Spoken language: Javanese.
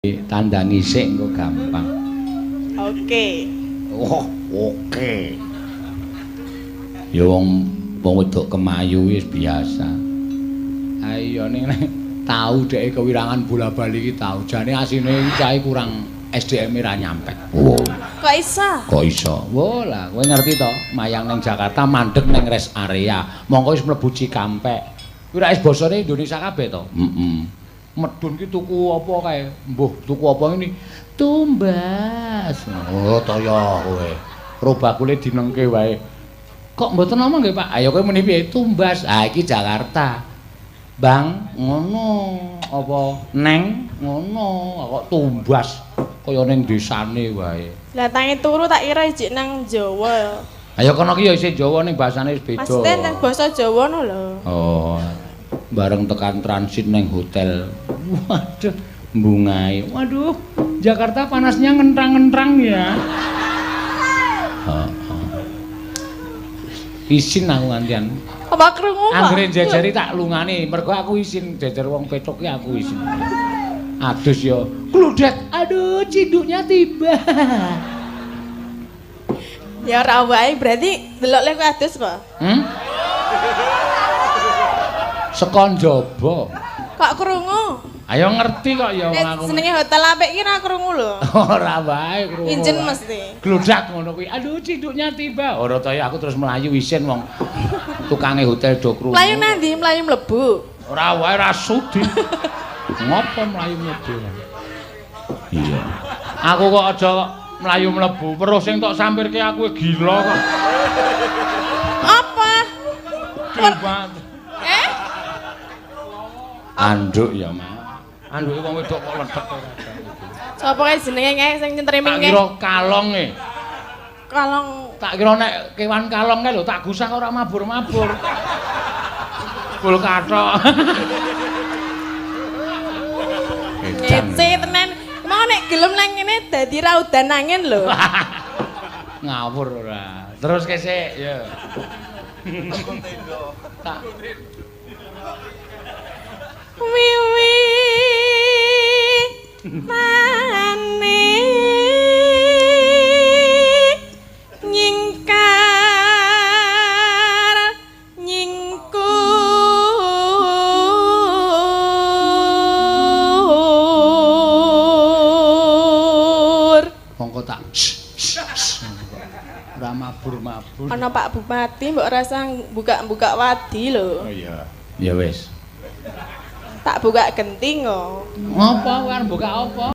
Tandangi sik engko gampang. Oke. Oh, oke. Ya wong wedok kemayu wis biasa. Ayo ning tau dheke kewirangan bola-bali iki tau. Jane asine iki cahe kurang SDM-e ra nyampe. Oh. Kok iso? Kok iso? Wo lah, kowe ngerti to, mayang ning Jakarta mandeg ning rest area. Mongko wis mlebu Cikampek. Kuwi ra wis basane Indonesia kabeh to? Heeh. Medun ki tuku apa kae? Mbuh, tuku apa ini? Tumbas. Oh, toya kowe. Robakule dinengke wae. Kok mboten ngomong nggih, Pak? Ayo kowe muni piye? Tumbas. Ah, iki Jakarta. Bang, ngono. Apa neng ngono, kok tumbas kaya ning desane wae. Lah tangi turu tak kira ijik nang Jawa. Ayo kono ki ya isih Jawa ning basane wis beda. Maksudnya nang basa Jawa no lho. Oh. Bareng tekan transit neng hotel. Waduh, bungai. Waduh, Jakarta panasnya ngentrang-ngentrang ya. Heeh. Isin aku ngantian. Apa krungu, Pak? Anggere jejeri tak lungane, mergo aku isin jejer wong petuk ki aku isin. Adus ya. Kludet. Aduh, cinduknya tiba. Ya ora wae, berarti delok lek adus, Pak. Hmm? Saka njaba. Kok krungu? Ayo ngerti kok ya wong aku. Senenge hotel apik iki ra krungu lho. Ora wae krungu. Injen mesti. Gludak ngono kuwi. Aduh, cinduknya tiba. Ora ta ya aku terus mlayu isin wong tukange hotel do krungu. Mlayu nang ndi? Mlayu mlebu. Ora wae ra sudi. Ngopo mlayu mlebu? Iya. Aku kok aja mlayu mlebu, weruh sing tok sampirke aku gila kok. Apa? Eh? Anduk ya, Mas. Anduke wong wedok kok lethek ora. Sapa kae jenenge kae sing nyetrimi kae? Tak kira kalong e. Kalong. Tak kira nek kewan kalong kae lho tak gusah ora mabur-mabur. Bul kathok. Ngece tenan. Mau nek gelem nang ngene dadi ra udan angin lho. Ngawur ora. Terus kesik ya. Tak wiwi mane nyingkar nyingkur mongko tak ora mabur-mabur. Ana Pak Bupati mbok rasa buka-buka wadi lho. Oh iya. Ya wis. Tak buka genting kok. Ngopo kan buka apa?